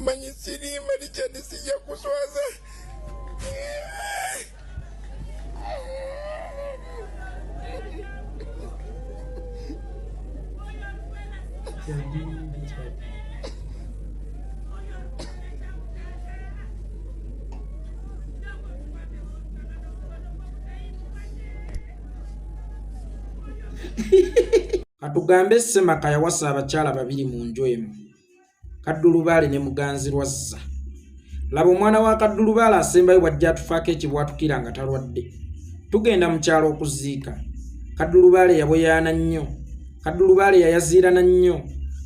Omanyi siriima Richard, sijja kuswaza. Katugambe Ssemaka yawasa abakyala babiri mu nju emu, Kaddulubaale ne Muganzirwazza. Laba omwana wa Kaddulubaale asembayo bw'ajja atufaako ekibwatukira nga talwadde. Tugenda mu kyalo okuziika. Kaddulubaale yaboyaana nnyo. Kaddulubaale yayaziirana nnyo.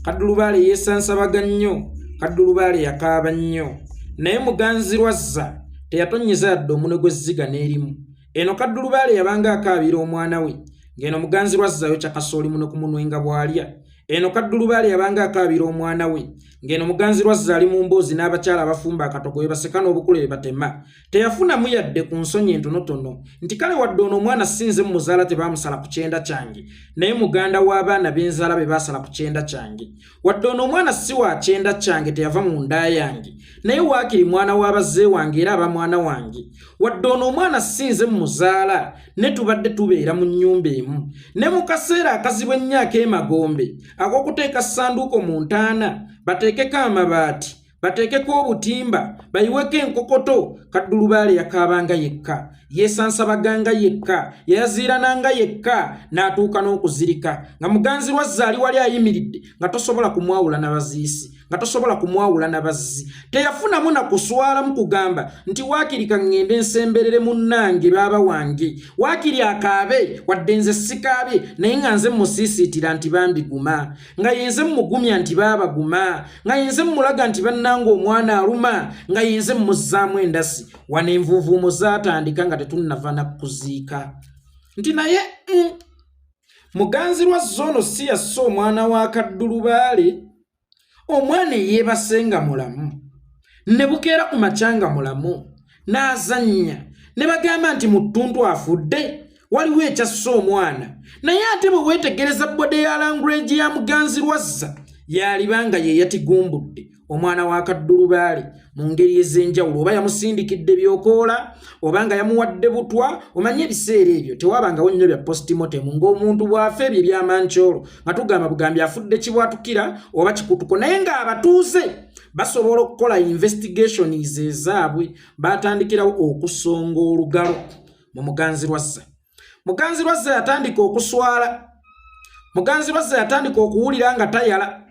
Kaddulubaale yeesansabaga nnyo. Kaddulubaale yakaaba nnyo. Naye Muganzirwazza teyatonnyeza yadde omunwe gw'ezziga n'erimu. Eno Kaddulubaale yabanga akaabira omwana we, ng'eno Muganzirwazza ayokya kasooli munwe ku munwe nga bw'alya. Eno Kaddulubaale yabanga akaabira omwana we, ng'eno Muganzirwazza ali mu mboozi n'abakyala abafumba akatogo bwe baseka n'obukule bwe batema. Teyafunamu yadde ku nsonyi entonotono nti kale wadde ono omwana si nze mmuzaala tebaamusala ku kyenda kyange, naye muganda w'abaana be nzaala be baasala ku kyenda kyange. Wadde ono omwana si wa kyenda kyange teyava mu nda yange, naye waakiri mwana wa bazze wange era aba mwana wange. Wadde ono omwana si nze mmuzaala ne tubadde tubeera mu nnyumba emu, ne mu kaseera akazibu ennyo ak'emagombe ak'okuteeka ssanduuko mu ntaana bateekeko amabaati bateekeko obutimba bayiweko enkokoto, Kaddulubaale yakaabanga yekka, yeesansabaganga yekka, yayaziirananga yekka n'atuuka n'okuzirika nga Muganzirwazza ali wali ayimiridde nga tosobola kumwawula na baziisi, nga tosobola kumwawula na bazzi. Teyafunamu na kuswalamu kugamba nti waakiri ka ŋŋende nsemberere munnange baaba wange, waakiri akaabe wadde nze sikaabye, naye nga nze mmusiisiitira nti bambi guma, nga yenze mmugumya nti baaba guma, nga yenze mmulaga nti bannange omwana aluma, nga yenze mmuzzaamu endasi. Wano envuuvuumo zaatandika nga tetunnava na kuziika nti naye Muganzirwazza ono si yasse omwana wa Kaddulubaale, omwana eyeebase nga mulamu ne bukeera ku makya nga mulamu n'azannya ne bagamba nti mu ttuntu afudde, waliwo ekyasse omwana. Naye ate bwe weetegereza bode ya language ya Muganzirwazza, yaliba nga ye yatigumbudde omwana wa Kaddulubaale mu ngeri ez'enjawulo, oba yamusindikidde byokoola oba nga yamuwadde butwa. Omanye ebiseera ebyo tewabangawo nnyo bya postmortem, ng'omuntu bw'afa ebyo ebyamankyolo nga tugamba bugambi afudde kibwatukira oba kikutuko, naye ng'abatuuze basobola okukola investigations ezaabwe. Baatandikirawo okusonga olugalo mu Muganzirwazza. Muganzirwazza yatandika okuswala. Muganzirwazza yatandika okuwulira nga tayala,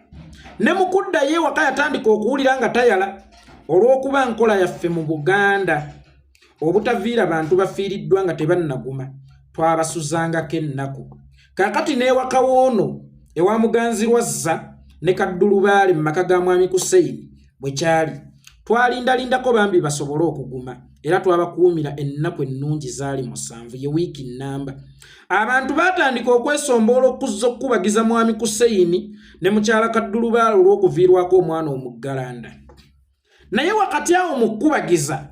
ne mu kuddayo ewaka yatandika okuwulira nga tayala, olw'okuba nkola yaffe mu Buganda obutaviira bantu bafiiriddwa nga tebannaguma, twabasuzangako ennaku. Kaakati n'ewaka w'ono ewa Muganzirwazza ne Kaddulubaale mu maka ga Mwami Kuseyini bwe kyali, twalindalindako bambi basobole okuguma, era twabakuumira ennaku ennungi zaali 7, ye wiiki nnamba. Abantu baatandika okwesomboola okuzza okukubagiza Mwami Kuseyini ne mukyala Kaddulubaale olw'okuviirwako omwana omuggalanda. Naye wakati awo mu kukubagiza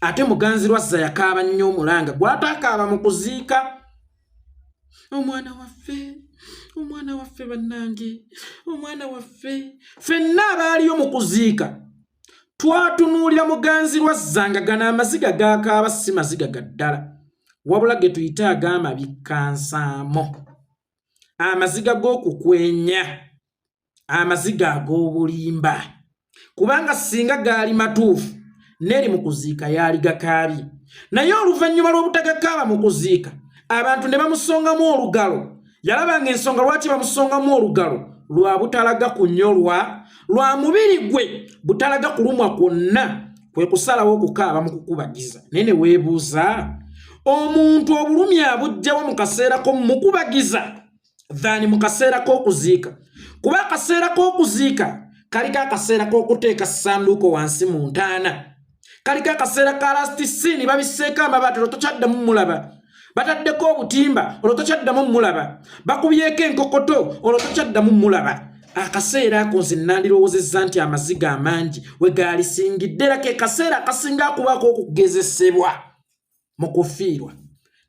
ate Muganzirwazza yakaaba nnyo omulanga gw'ataakaaba mu kuziika. Omwana waffe, omwana waffe bannange, omwana waffe. Ffenna abaaliyo mu kuziika twatunuulira Muganzirwazza nga gano amaziga g'akaaba si maziga ga ddala, wabula ge tuyita ag'amabikkansaamo, amaziga g'okukwenya, amaziga ag'obulimba, kubanga singa gaali matuufu n'eri mu kuziika yaali gakaabye. Naye oluvannyuma lw'obutagakaaba mu kuziika, abantu ne bamusongamu olugalo. Yalaba ng'ensonga lwaki bamusongamu olugalo lwa butalaga kunyolwa lwa mubiri gwe, butalaga kulumwa kwonna, kwe kusalawo okukaaba mu kukubagiza. Naye ne weebuuza, omuntu obulumi abuggyawo mu kaseera k'omukubagiza than mu kaseera k'okuziika? Kuba akaseera k'okuziika kaliko akaseera k'okuteeka ssanduuko wansi mu ntaana, kaliko akaseera ka last scene, babisseeko amabaati, olwo tokyaddamu mulaba, bataddeko obutimba, olwo tokyaddamu mulaba, bakubyeko enkokoto, olwo tokyaddamu mulaba. Akaseera ako nze nandirowoozezza nti amaziga amangi we gaalisingidde, era ke kaseera akasinga akubaako okugezesebwa mu kufiirwa.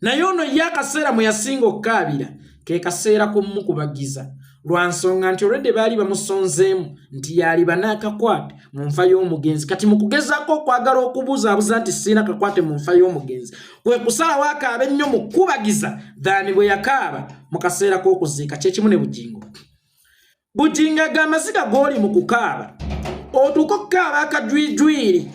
Naye ono ye akaseera mwe yasinga okukaabira ke kaseera k'omukubagiza. Lwa nsonga nti olwedde baali bamusonzeemu nti yaaliba n'akakwate mu nfa y'omugenzi. Kati mu kugezaako okwagala okubuzaabuza nti sirina kakwate mu nfa y'omugenzi, kwe kusalawo akaaba ennyo mu kukubagiza than bwe yakaaba mu kaseera k'okuziika. Kyekimu ne Bugingo. Bugingo aga amaziga g'oli mu kukaaba, otuuka okukaaba akajwijwiri,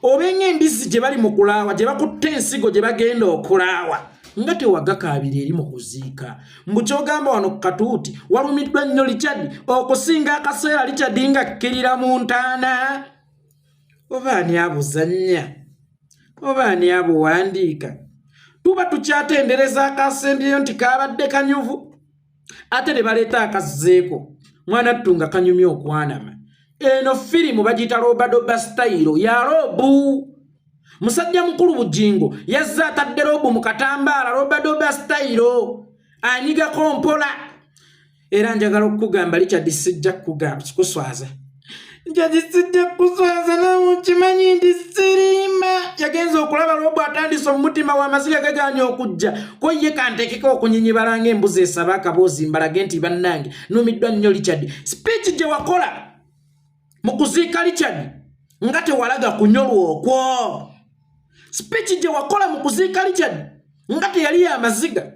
obe ng'embizzi gye bali mu kulaawa, gye bakutte ensigo gye bagenda okulaawa, nga tewagakaabira eri mu kuziika. Mbu kyogamba wano ku katuuti walumiddwa nnyo Richard okusinga akaseera Richard nga kkirira mu ntaana? Oba ani abuzannya, oba ani abuwandiika? Tuba tukyatendereza akasembyeyo nti kaabadde kanyuvu, ate ne baleeta akazzeeko mwana ttu nga kanyumye okwanama. Eno firimu bagiyita Robadoba sitayiro ya loobu. Musajja mukulu Bugingo yazze atadde loobu mu katambaala, Robadoba sitayiro, anyigako mpola. Era njagala okukugamba Richard, sijja kukugamba kikuswaza. Richard, sijja kukuswaza, nawe okimanyi nti sirima. Yagenza okulaba loobu atandise omutima w'amaziga gagaanye okujja ko ye kantekeko okunyinyibala ng'embuzi esaba akaboozi, mbalage nti bannange numiddwa nnyo. Richard, speech gye wakola mu kuziika Richard nga tewalaga kunyolwa okwo. Speech gye wakola mu kuziika Richard nga teyali y'amaziga.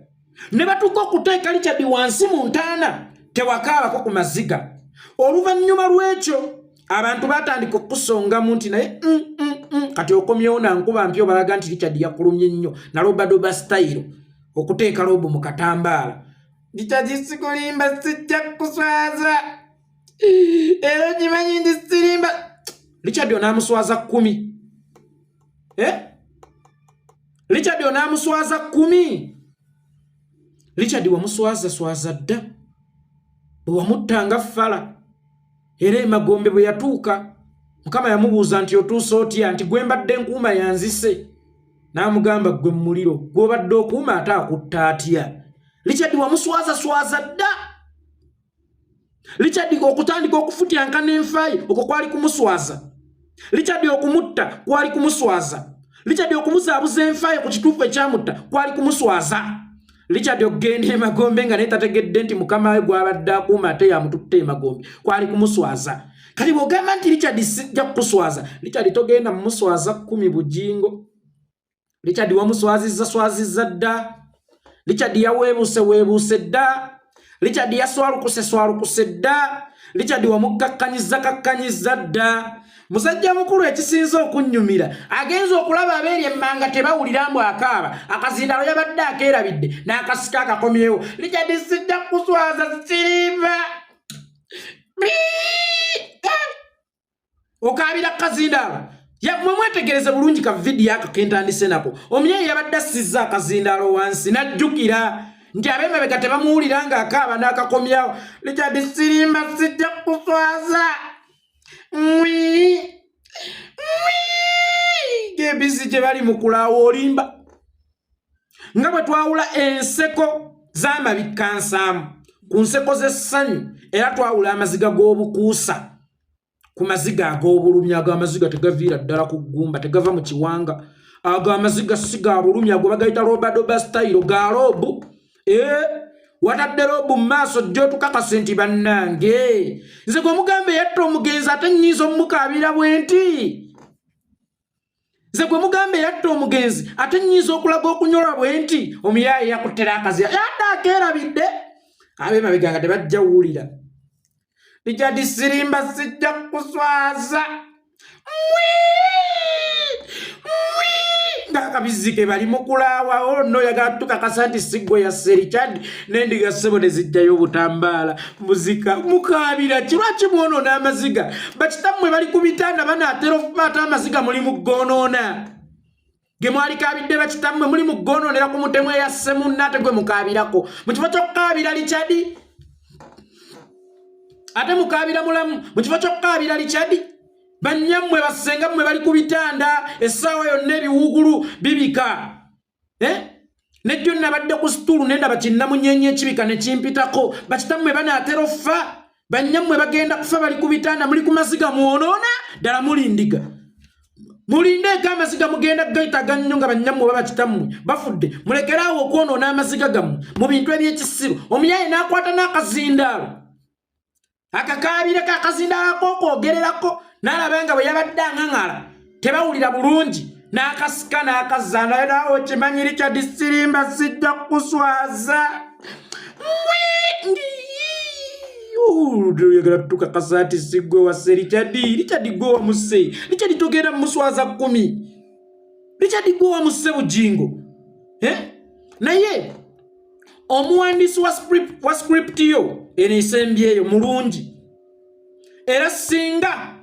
Ne batuuka okuteeka Richard wansi mu ntaana, tewakaabako ku maziga. Oluvannyuma lw'ekyo abantu batandika okusongamu nti naye kati okomyewo nankuba mpya, obalaga nti Richard yakulumye nnyo na robadoba style okuteeka loobu mu katambaala. Richard, sikulimba, sijja kuswaza, era okimanyi nti sirimba. Richard onaamuswaza 10, eh? Richard onaamuswaza 10. Richard wamuswaza swaza dda bwe wamuttanga fala, era emagombe bwe yatuuka Mukama yamubuuza nti otuuse otya? Nti gwe mbadde nkuuma yanzise. N'amugamba gwe mumuliro gw'obadde okuuma ate akutta atya? Richard wamuswaza swaza dda. Richard okutandika okufutyanka n'enfaayi okwo kwali kumuswaza. Richard okumutta kwali kumuswaza. Richard okubuzaabuza enfaayi ku kituufu ekyamutta kwali kumuswaza. Richard okugenda emagombe nga naye tategedde nti mukama we gw'abadde akuuma ate yamututte emagombe kwali kumuswaza. Kati bw'ogamba nti Richard sijja kukuswaza, Richard togenda mumuswaza 10. Bugingo, Richard wamuswazizza swazizza dda. Richard yaweebuuse weebuuse dda. Richard yaswalukuse swalukuse dda. Richard wamukkakkanyizza kakkanyizza dda. Musajja mukulu, ekisinze okunnyumira, agenza okulaba abeeri emmanga tebawulira mbu akaaba, akazindalo yabadde akeerabidde n'akasika akakomyewo. Richard sijja kukuswaza, siriva okaabira kazindaalo. Mwe mwetegereze bulungi ka vidiyo ako kentandise nako. Omuyaye yabadde assizza akazindaalo wansi, n'ajjukira nti ab'emabega tebamuwulira ng'akaaba, n'akakomyawo. Richard sirimba, sijja kuswaza, mwi mwi ng'embizzi gye bali mu kulaawa. Olimba. Nga bwe twawula enseko z'amabikkansaamu ku nseko z'essanyu, era twawula amaziga g'obukuusa ku maziga ag'obulumi. Ago amaziga tegaviira ddala ku ggumba, tegava mu kiwanga. Ago amaziga si ga bulumi, ago bagayita robadoba style ga loobu. Ee, watadde loobu mu maaso gy'otukakase nti bannange nze gwe mugambe yatta omugenzi ate nnyinza omumukaabira bwe nti. Nze gwe mugambe yatta omugenzi ate nnyinza okulaga okunyolwa bwe nti. Omuyaaye yakuttera akazi yadde akeerabidde, ab'emabega nga tebajja wuwulira. Richard sirimba, sijja kuswaza, ng'akabizzi ke bali mukulaawa. Ono oyagala tukakasa nti si ggwe yasse Richard n'endiga ssebo ne zijjayo obutambaala muzika mukaabira ki? Lwaki mwonoona amaziga? Bakitammwe bali ku bitanda banaatera okufa, ate amaziga muli mu ggoonoona ge mwalikaabidde bakitammwe, muli mu ggoonoonera ku mutemu eyasse munne, ate gwe mukaabirako mu kifo ky'okukaabira Richard. Ate mukaabira mulamu mu kifo ky'okukaabira Richard. Bannyammwe, bassenga mmwe bali ku bitanda essaawa yonna, ebiwuugulu bibika, eh? Nejjo nabadde ku situulu nendaba kinnamunyenye ekibika ne kimpitako. Bakitammwe banaatera offa, bannyammwe bagenda kufa, bali ku bitanda, muli ku maziga mwonoona. Ddala mulindiga, mulindeeko amaziga mugenda gayitaga nnyo nga bannyammwe oba bakitammwe bafudde. Mulekeraawo okwonoona amaziga gammwe mu bintu ebyekisiru. Omuyaye n'akwata n'akazindaalo. Akakaabireko akazindaako okwogererako n'alaba nga bwe yabadde aŋaŋala tebawulira bulungi n'akasika n'akazza naye naawe okimanyi Richard Sirimba sijja kukuswaza oyagala tukakasa nti si gwe wasse Richard. Richard gwe wamusse. Richard togenda mumuswaza kkumi. Richard gwe wamusse Bujingo, eh? Naye omuwandiisi wa script yo eno esembyeyo mulungi, era singa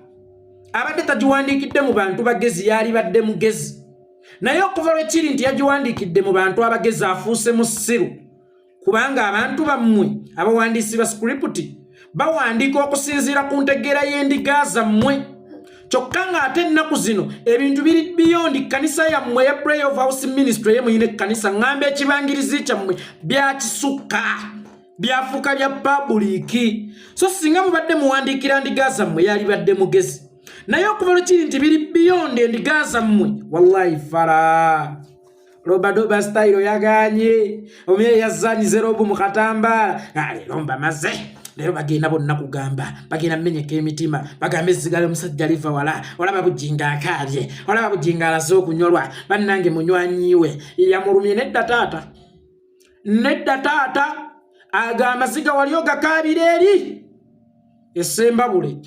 abadde tagiwandiikidde mu bantu bagezi yalibadde mugezi, naye okuva lwe kiri nti yagiwandiikidde mu bantu abagezi afuuse musiru, kubanga abantu bammwe abawandiisi ba script bawandiika okusinziira ku ntegeera y'endiga zammwe. Kyokka ng'ate ennaku zino ebintu biri beyond kkanisa yammwe ya Prayer of House Ministry ye muyina ekkanisa, ŋŋamba ekibangirizi kyammwe byakisukka, byafuuka bya public. So singa mubadde muwandiikira ndiga zammwe yalibadde mugezi, naye okuva lwe kiri nti biri beyond endiga zammwe, wallahi fara robadoba style yaganye omye yazanyize robu mu katambaala. Leero mbamaze, leero bagenda bonna kugamba, bagenda menyeka emitima, bagambe ezzigala omusajja liva wala. Olaba Bujingo akaabye, olaba Bujingo alaze okunyolwa, bannange munywanyiwe yamulumye. Nedda taata, nedda taata, ago amaziga wali ogakaabira eri esembabule,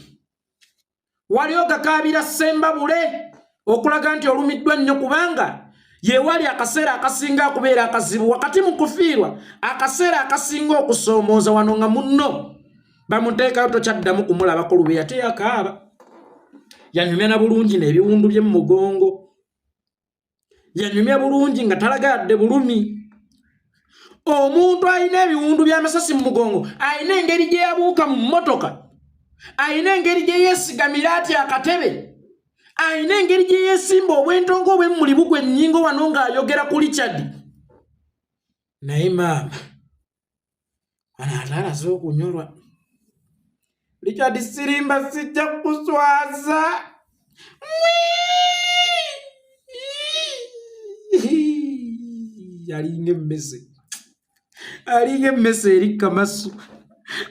wali ogakaabira Sembabule okulaga nti olumiddwa nnyo, kubanga yewali akaseera akasinga okubeera akazibu wakati mu kufiirwa, akaseera akasinga okusoomooza wano nga munno bamuteekayo tokyaddamu kumulabako lubeera. Teyakaaba, yanyumya na bulungi n'ebiwundu bye mu mugongo, yanyumya bulungi nga talaga yadde bulumi. Omuntu alina ebiwundu by'amasasi mu mugongo alina engeri gye yabuuka mu mmotoka, alina engeri gye yeesigamira ati akatebe, alina engeri gye yeesimba obwentongo obw'emmuli bugwa ennyingo wano ng'ayogera ku Richard. Naye maama wano ate alaze okunyolwa. Richard Sirimba sijja kuswaza, alinga emmese, alinga emmese eri kamasu.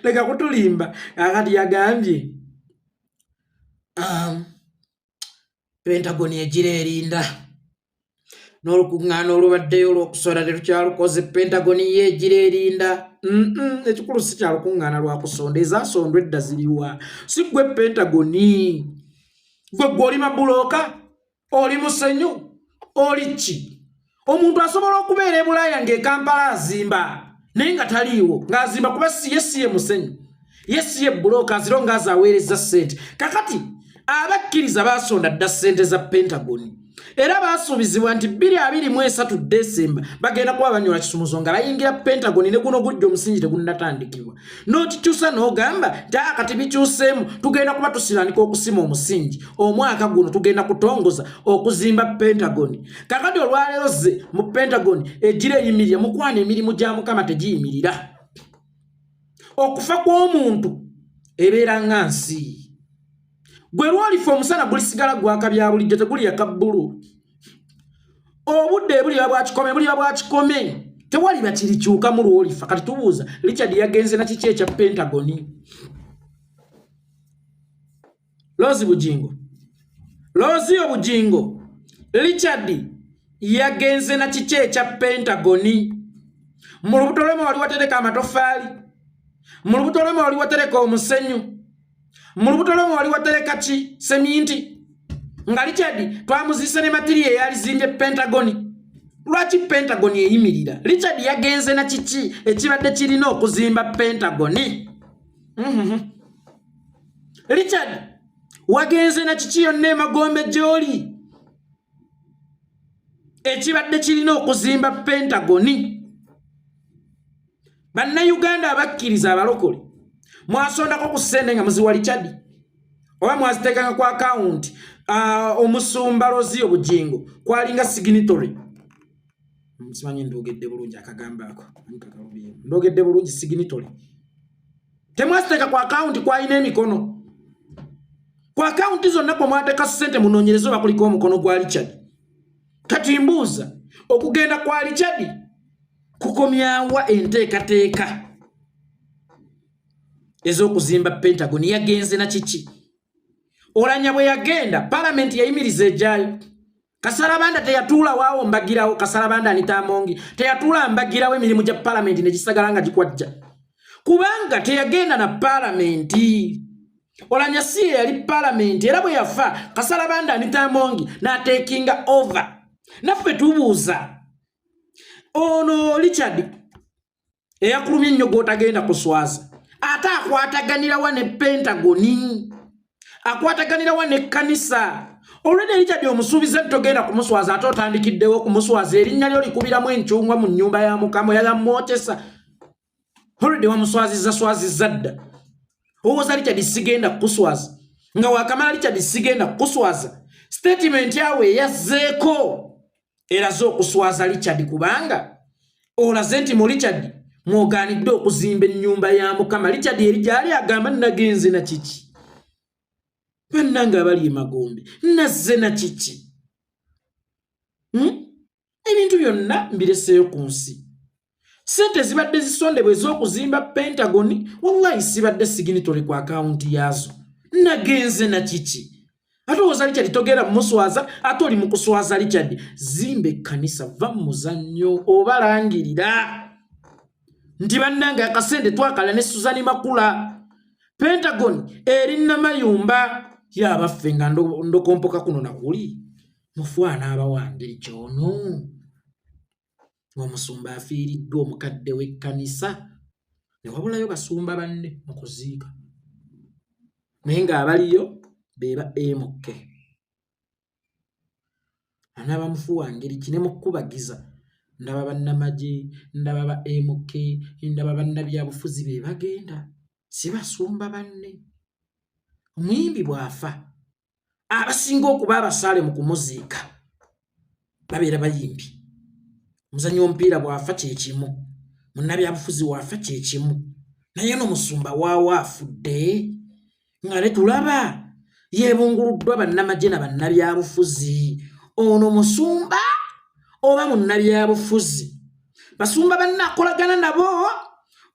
Leka kutulimba. Akati yagambye Pentagon egira erinda n'olukuŋŋaana olubaddeyo olw'okusonda tetukyalukoze. Pentagon ye egira erinda. Ekikulu si kyalukuŋŋaana lwa kusonda, ezasondwa edda ziriwa? Si ggwe Pentagon, gwe gwe oli mabulooka, oli musenyu, oli ki? Omuntu asobola okubeera e Bulaaya ng'e Kampala azimba naye nga taliiwo ng'azimba, kuba si ye, si ye musenyu, ye si ye bulooka, aziro ng'azo aweereza ssente. Kakati abakkiriza baasonda dda ssente za Pentagon, era baasuubizibwa nti 2023 Desemba bagenda kuba banyola kisumuzo nga bayingira Pentagon, ne guno gujja omusingi tegunnatandikibwa. N'okikyusa n'ogamba nti akati bikyuseemu, tugenda kuba tusiranika okusima omusingi omwaka guno, tugenda kutongoza okuzimba Pentagon. Kakati olwaleero ze mu Pentagon egira eyimirira. Mukwana, emirimu gya Mukama tegiyimirira. Okufa kw'omuntu ebeera nga nsi. Gwe lwolifa omusana gulisigala gwaka bya bulijjo, teguliyaka bbulu. Obudde buliba bwa kikome, buliba bwa kikome, tewaliba kirikyukamu lwolifa. Kati tubuuza, Richard yagenze na kiki ekya Pentagoni? Lozi Bujingo, Lozio Bujingo, Richard yagenze na kiki ekya Pentagoni? Mu lubuto lwema wali watereka amatoffaali, mu lubuto lwema wali watereka omusenyu, mu lubuto lwema wali watereka ki? Seminti. Nga Richard twamuziise ne matiriyo eyalizimbye Pentagoni. Lwaki Pentagoni eyimirira? Richard yagenze na kiki ekibadde kirina okuzimba Pentagoni? Richard wagenze na kiki yonna emagombe gy'oli ekibadde kirina okuzimba Pentagoni? Bannayuganda abakkiriza abalokole, mwasondako ku ssente nga muziwa Richard oba mwaziteekanga ku akawunti omusumba Lozio Bujingo kwalinga signatory? Simanyi ndogedde bulungi akagambo ako, ndogedde bulungi signatory? Temwaziteeka ku akawunti kwalina emikono? Ku akawunti zonna kwe mwateeka ssente munoonyereze oba kuliko omukono gwa Richard. Kati mbuuza, okugenda kwa Richard kukomyawa enteekateeka? Ez'okuzimba Pentagon yagenze na kiki? Olanya bwe yagenda, palamenti yayimiriza egyayo. Kasalabanda teyatuula waawo mbagirawo. Kasalabanda Anita Amongi teyatuula mbagirawo, emirimu gya palamenti ne gisagala nga gikwajja kubanga teyagenda na palamenti. Olanya si ye yali palamenti, era bwe yafa Kasalabanda Anita Amongi n'atakinga over. Naffe tubuuza ono Richard eyakulumya ennyo gw'otagenda kuswaza, ate akwataganirawa ne Pentagoni? Akwataganirawa n'ekkanisa? Olwedde Richard omusuubiza nti togenda kumuswaza, ate otandikiddewo okumuswaza. Erinnya lyo likubiramu encungwa mu nnyumba ya Mukama yayamwokesa. Olwedde wamuswaziza swazizza dda. Owooza Richard sigenda kukuswaza, nga wakamala Richard sigenda kukuswaza. Statement awo eyazzeeko eraze okuswaza Richard, kubanga olaze nti mu Richard mwoganidde okuzimba ennyumba ya Mukama. Richard eri gyali agamba, "Nagenze na kiki? Bannange abali emagombe, nazze na kiki? Ebintu byonna mbireseeyo ku nsi. Sente zibadde zisondebwa ez'okuzimba Pentagon, wallahi sibadde signatory ku akawunti yaazo. Nagenze na kiki?" Ate owooza Richard togenda mumuswaza, ate oli mu kuswaza Richard. Zimba ekkanisa, va mu muzannyo, oba langirira nti bannange akasente twakala ne Suzani Makula, Pentagon eri Namayumba yabaffe. Nga ndokompoka kuno nakuli mufaana abawangeri kyono. Omusumba afiiriddwa omukadde w'ekkanisa ne wabulayo basumba banne mu kuziika, naye ng'abaliyo be ba MK. Anaaba mufu wa ngeri ki? Ne mu kkubagiza ndaba bannamagye, ndaba ba MK, ndaba bannabyabufuzi be bagenda, si basumba banne. Omuyimbi bw'afa, abasinga okuba abasaale mu kumuziika babeera bayimbi. Omuzannyi w'omupiira bw'afa kyekimu, munnabyabufuzi bw'afa kyekimu, naye no musumba waawo afudde nga ne tulaba yeebunguluddwa bannamagye na bannabyabufuzi. Ono musumba oba munnabyabufuzi? Basumba banne akolagana nabo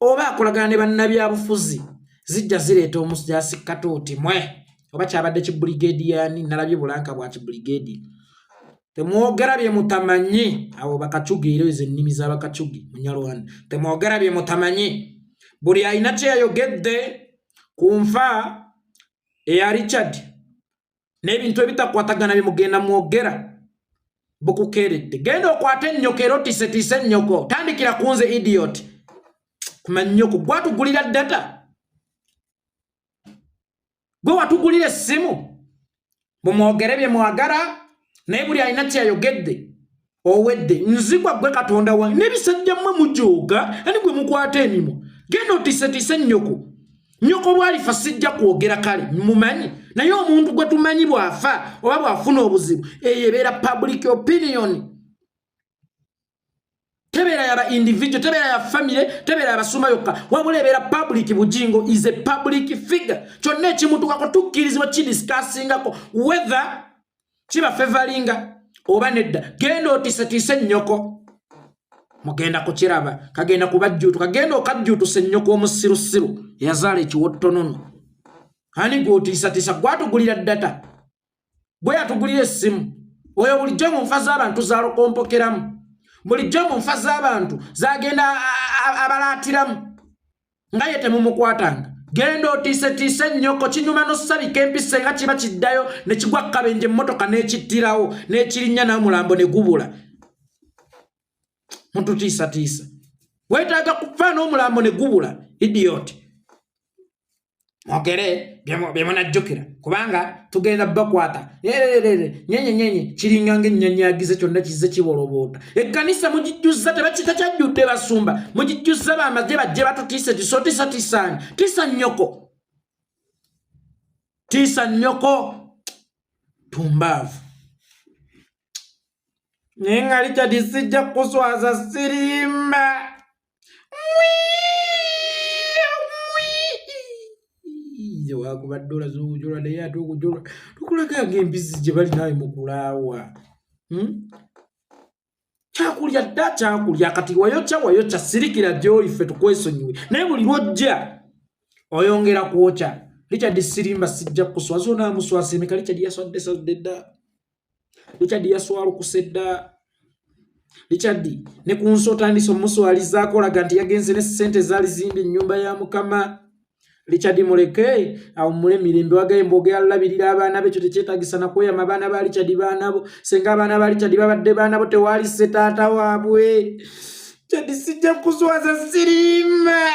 oba akolagana ne bannabyabufuzi? Zijja zireeta omusjasi katooti mwe oba kyabadde kibuligedi. Yani nalabye bulanka bwa kibuligedi. Temwogera bye mutamanyi. Abo bakacugi, era ezo ennimi z'abakacugi Munyarwanda. Temwogera bye mutamanyi. Buli alina kye yayogedde ku nfa eya Richard n'ebintu ebitakwatagana bimugenda mwogera, bukukeeredde. Genda okwate ennyoko era otiisetiise ennyoko. Tandikira ku nze, idiot. Kumanyoko gwatugulira data, gwe watugulira essimu. Mumwogere bye mwagala, naye buli alina kyeyayogedde owedde. Nzigwa gwe Katonda wange n'ebisajja mmwe mujooga. Ani gwe mukwata emimwa? Genda otiisetiise nnyoko. Nnyoko bw'alifa sijja kwogera. Kale mumanyi, naye omuntu gwe tumanyi bw'afa oba bw'afuna obuzibu, eyo ebeera public opinion, tebeera yaba individual, tebeera ya family, tebeera yabasumba yokka, wabula ebeera public. Bujingo is a public figure. Kyonna ekimutukako tukkirizibwa kidiscussingako, whether kiba favoringa oba nedda. Genda otiisetiise ennyoko, mugenda kukiraba. Kagenda kubajjuutu, kagenda okajjuutusa ennyoko omusirusiru eyazaala ekiwottonono. Ani gwotiisatiisa? Gwatugulira data, gwe yatugulira essimu. Oyo bulijjo mu nfa z'abantu zalokompokeramu, bulijjo mu nfa z'abantu zagenda abalaatiramu nga ye temumukwatanga. Genda otiisetiise ennyoko. Kinyuma n'osabika empisa nga kiba kiddayo ne kigwa kabenje, emmotoka n'ekittirawo n'ekirinnya n'omulambo ne gubula. Mututiisatiisa, weetaaga kufa n'omulambo ne gubula, idiot. Mwogere bye munajjukira, kubanga tugenda bakwata nyenye nyenye. Kiringa ng'ennyanyagize, kyonna kizze kiboloboota. Ekkanisa mugijjuzza, tebakitakyajjudde basumba, mugijjuzza bamagye bajje batutiise. Tiso tiisa tiisaani, tiisa nnyoko, tiisa nnyoko tumbaavu. Naye nga Richard sijja kuswaza, sirimba. Wakubadde olaze okujolwa, naye ate okujolwa tukulaga ngaembizi gye bali nawe mukulaawa. Kyakulya dda, kyakulya kati wayokya, wayokya, sirikira gyoli, ffe tukwesonyiwe. Naye buli lwojja Oyongera kwokya. Richard sirimba sijja kuswaza onaamuswaza emeka? Richard yaswadde swadde dda. Richard yaswalukuse dda. Richard ne ku nsi otandise omuswalizaako olaga nti yagenze ne ssente zaali zimbi ennyumba ya Mukama. Richard muleke awummule mirembe. Wagaye mboge alabirira abaana be, ekyo tekyetagisa nakweyama. Abaana ba Richard baana bo, senga abaana ba Richard babadde baana bo, tewaali sse taata waabwe. Richard sijja kuswaza, sirimba.